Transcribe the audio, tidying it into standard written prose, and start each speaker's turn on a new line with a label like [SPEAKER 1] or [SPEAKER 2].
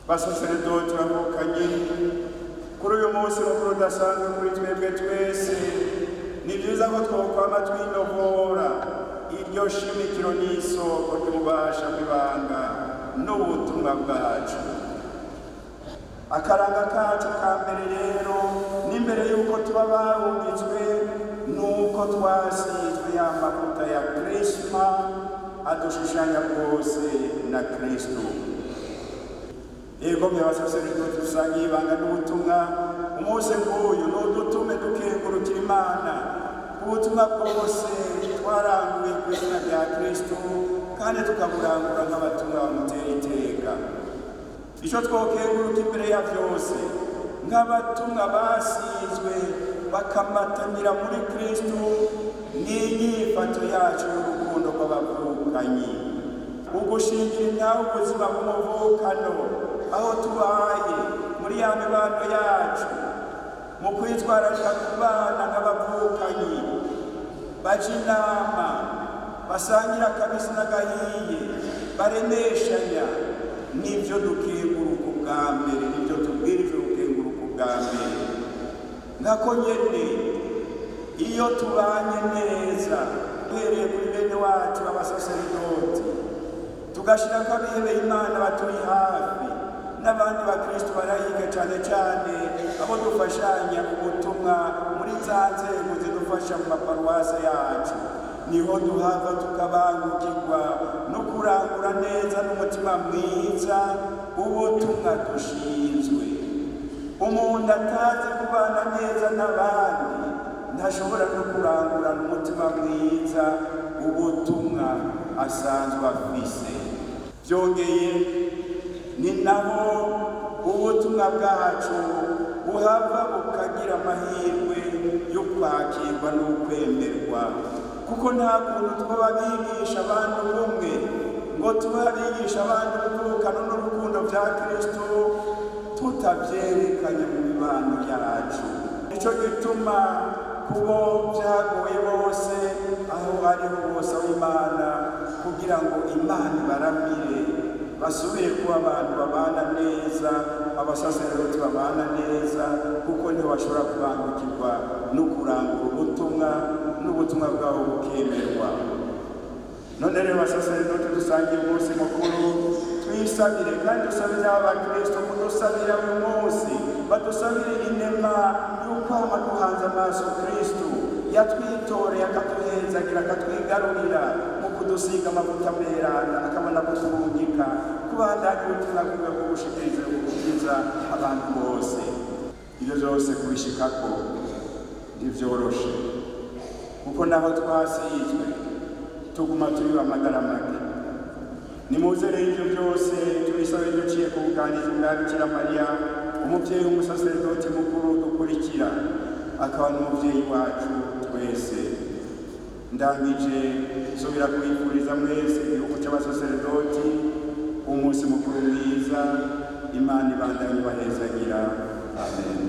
[SPEAKER 1] Basaseredoti bavukanye, kuri uyu munsi mukuru udasanzwe kuri twebwe twese, ni byiza ko twokwama twinovora iryo shimikiro n'isoko ry'ububasha bw'ibanga n'ubutumwa bwacu. Akaranga kacu ka mbere rero, n'imbere y'uko tuba barungitswe, nuko twasizwe ya mavuta ya Krisma adushushanya rwose na Kristo. Ego mwe basaseredoti dusangiye ibanga n'ubutumwa, umunsi nk'uyu nudutume dukengurukira Imana ubutumwa bwose twaranguye ku izina rya Kristo, kandi tukaburangura nk'abatumwa bamutera iteka. Icyo twokenguruka imbere ya byose nk'abatumwa basizwe bakamatanira muri Kristo ni inyifato yacu y'urukundo rw'abavukanyi, ugushingira intahe ubuzima bw'umuvukano aho tubaye muri ya mibano yacu, mu kwitwararika ku bana nk'abavukanyi baja inama, basangira akabisi n'agahiye, baremeshanya. Nibyo dukenguruka ubwa mbere, nibyo tubwirijwe gukenguruka ubwa mbere. Nkako nyene iyo tubanye neza, duhereye kuri bene wacu abasaseredoti, tugashirako abihebeye Imana baturi hafi n'abandi bakristo barayige, cane cane abo dufashanya ubutumwa muri za nzego zidufasha mu maparuwase yacu, niho duhava tukabangukirwa no kurangura neza n'umutima mwiza ubutumwa dushinzwe. Umuntu atazi kubana neza n'abandi ntashobora no kurangurana umutima mwiza ubutumwa asanzwe afise. Byongeye, ni naho ubutumwa bwacu buhava bukagira amahirwe yo kwakirwa n'ukwemerwa, kuko nta kuntu twaba bigisha abandi ubumwe ngo tube abigisha abandi ubuvukano n'urukundo bya Kristo tutabyerekanye mu mibano yacu. Nicyo gituma kubo byagoye bose, aho ariho bose, aho Imana, kugira ngo Imana ibaramire basubire kuba abantu babana neza, abasaseredoti babana neza, kuko niho bashobora kubangukirwa no kurangura ubutumwa n'ubutumwa bwabo bukemerwa. None rero basaseredoti dusangiye umunsi mukuru, twisabire kandi dusabire abakristo kudusabira uyu munsi, badusabire inema y'ukwama duhanze amaso Kristo yatwitoreye, akatuhezagira, akatwigarurira mu kudusiga amavuta meranda, akabona kuturungika kubandanya ubutumwa bwiwe bwo gushikiriza gukiza abantu bose. Ibyo byose kubishikako ntibyoroshe, kuko naho twasizwe tuguma turi amagara make. Nimuze rero ibyo byose tubisabe duciye ku buganirizi bwa Bikira Mariya, umubyeyi w'umusaseredoti mukuru dukurikira, akaba n'umubyeyi wacu twese. Ndangije nsubira kubifuriza mwese, igihugu cy'abasaseredoti, umunsi mukuru mwiza. Imana ibandanye ibahezagira. Amen.